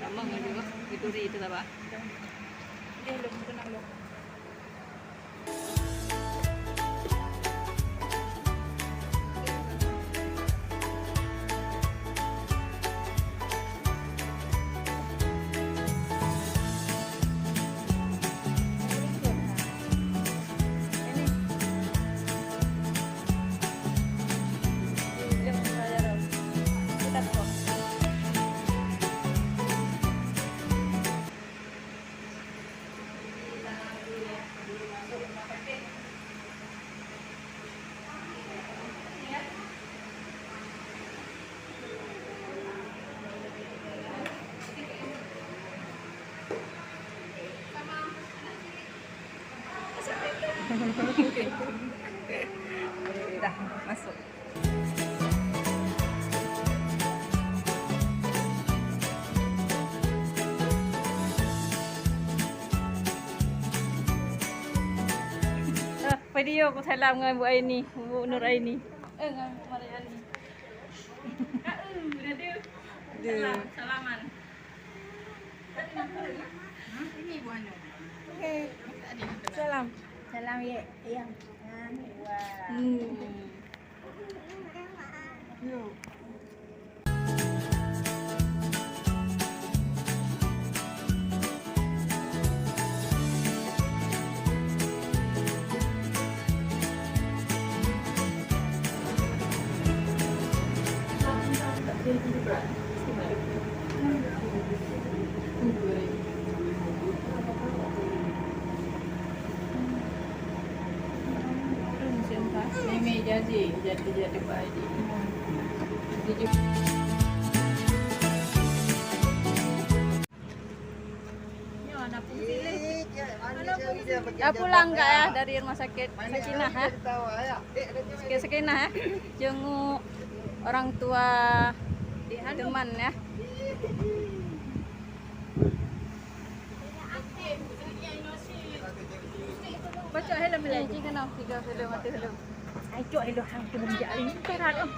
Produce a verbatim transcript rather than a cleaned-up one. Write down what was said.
Lama nggak juga, itu di itu apa? Dia belum kenal loh. Dah masuk. Ah, video ku salam ngon Bu Aini, Bu Nur Aini. Eh, ngon Mari Aini. Salam, salaman. Oke. Salam. Salam ya, yang. Hmm. Mimi janji, jadi, jadi Pak Haji. Jadi Dah pulang kak ya dari rumah sakit Sakinah ya? Sakit Sakinah ya? Jenguk orang tua teman ya. Baca helm lagi. Cik kena tiga helm, mata helm. Ai cok helm hang tu menjak ini berat oh.